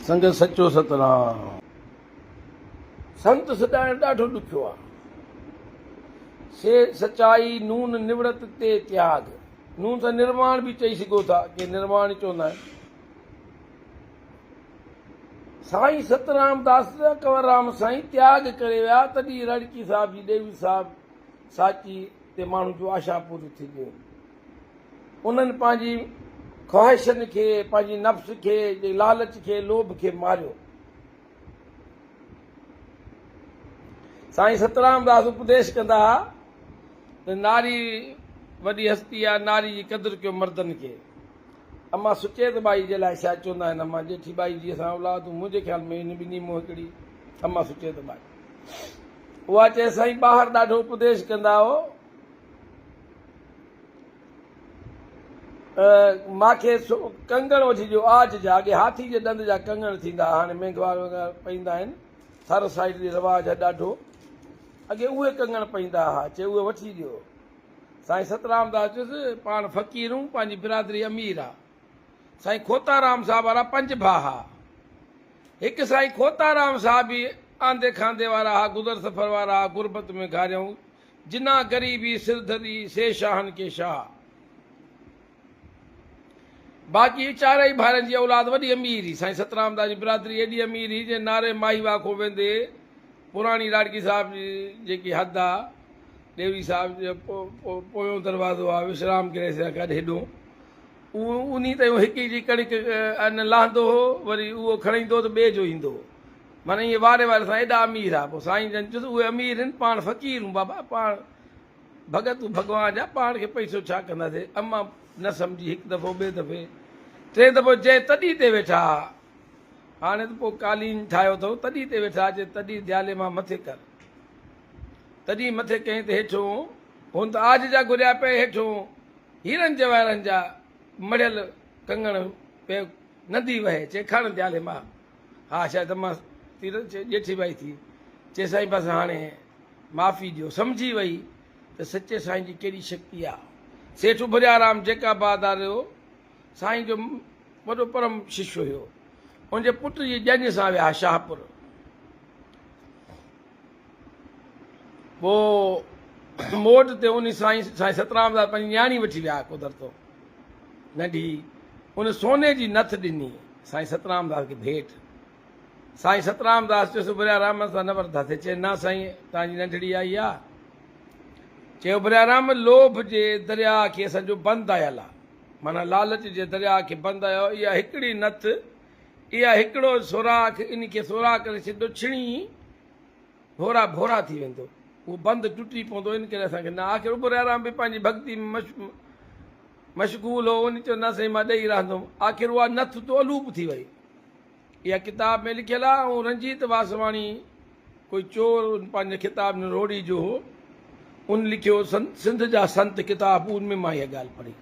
سنگت سچو سترام. سنت سڏائڻ ڏاڍو ڏکيو آ. سي سچائي نون نوڙت تي تياڳ. نون سان نرواڻ به چئي سگهو ٿا، ڪي نرواڻ ئي چوندا آهن. سائين سترام داس ڪنور رام سائين تياڳ ڪري ويا تڏهن رڙڪي صاحب جي ڏيوي صاحب ساچي تي ماڻهن جون آشائون پوريون ٿي ويون. انهن پنهنجي خواهشن کي، پنهنجي نفس کي، لالچ کي، لوڀ کي ماريو. سائين سترام داس اپديش ڪندا ها ته ناري وڏي هستي آ، ناري جي قدر ڪيو مردن کي. اما سچيت ٻائي جي لاء شايد چوندا آهن اما ڄيٺي ٻائي جي اسان اولاد هون، منهنجي خيال ۾ ان ٻنهي مون هڪڙي اما سچيت ٻائي. اها چئي سائين ٻاهر ڏاڍو اپديش ڪندا هو. ماکي ڪنگڻ وٺي ڏيو آج جا، اڳي هاٿي جي ڏند جا ڪنگڻ ٿيندا ها، هاڻي مينگهواڙ وغيره پئيندا آهن، ٿر سائيڊ ڏي رواج آهي ڏاڍو، اڳي اهي ڪنگڻ پئيندا ها، چي اهي وٺي ڏيو. سائين سترام داس چيس، پاڻ فقير هون، پنهنجي برادري امير آ. سائين کوتارام صاحب وارا پنج ڀاء ها. هڪ سائين کوتارام صاحب به آندي کاندي وارا ها، گذر سفر وارا ها، غربت ۾ گهاريائون، جنا غريبي سر ڌري، سي شاهن ڪي شاهه. باقي چارئي ڀائرن جي اولاد وڏي امير هئي. سائين سترام داس جي برادري ايڏي امير هئي، جنهن ناري ماهيوا کان ويندي پراڻي لاڙڪي صاحب جي جيڪي حد آ، ڏيوري صاحب جو پويون دروازو آ، وشرام گرهه سان گڏ هيڏو، اهو انهي تائين هڪ جي ڪڻڪ ان لاهندو هو، وري اهو کڻي ايندو هو ته ٻئي جو ايندو هو. معنيٰ ائين واري واري سان ايڏا امير ها. پوء سائين جن چيس اهي امير هن، پاڻ فقير هون بابا، پاڻ ڀڳت هون ڀڳوان جا، پاڻ کي پئسو ڇا ڪنداسين. اما نه سمجهي، هڪ دفعو، ٻئي دفعي، ٽئين دفعو جنهن تڏي تي ويٺا ها، هاڻي ته پوء قالين ٺاهيو اٿئو، تڏي تي ويٺا ها، چي تڏي ديالي مان مٿي ڪر. تڏي مٿي ڪيائين ته هيٺون هن ته عاج جا گهريا پئي، هيٺون هيرن جواهرن جا مڙهيل ڪنگڻ پئي ندي وهي، چي کڻ ديالي مان. ها شايد مان تيرٿ چي ڄيٺي ٻائي ٿي. چي سائين بس هاڻي معافي ڏيو. سمجهي وئي ته سچي سائين جي ڪيڏي شڪتي آ. سيٺ اڀريارام جيڪب آباد وارو سائين جو وڏو پرم شش هيو. ان جي پٽ جي ڄڃ سان ويا شاهپور. پوء موٽ تي انهي سائين سائين سترام داس پنهنجي نياڻي وٺي ويا قدرتو ننڍي ان سوني جي نٿ ڏني سائين سترام داس کي ڀيٽ. سائين سترام داس چيس اڀريا رام اسان نه ورتاسي. چي نه سائين توهان جي ننڍڙي آئي آ. چي اڀريا رام لوڀ جي درياء کي اسان جو بند آيل آ. معنيٰ لالچ جي درياء کي بند آيو اها هڪڙي نٿ اها هڪڙو سوراخ ان کي سوراخ ڪري ڇڏيو ڇڻي ڀورا ڀورا ٿي ويندو اهو بند ٽٽي پوندو ان ڪري اسان کي نه آخر اڀريا رام به پنهنجي ڀڳتي ۾ مشغول هو ان چيو نه سائين مان ڏئي رهندم آخر اها نٿ تو الوپ ٿي وئي اها ڪتاب ۾ لکيل آهي ۽ رنجيت واسواڻي ڪوئي چور پنهنجي ڪتاب ۾ روهڙي جو هو ان لکيو سنڌ جا سنت ڪتاب ان ۾ مان اها ڳالهه پڙهي.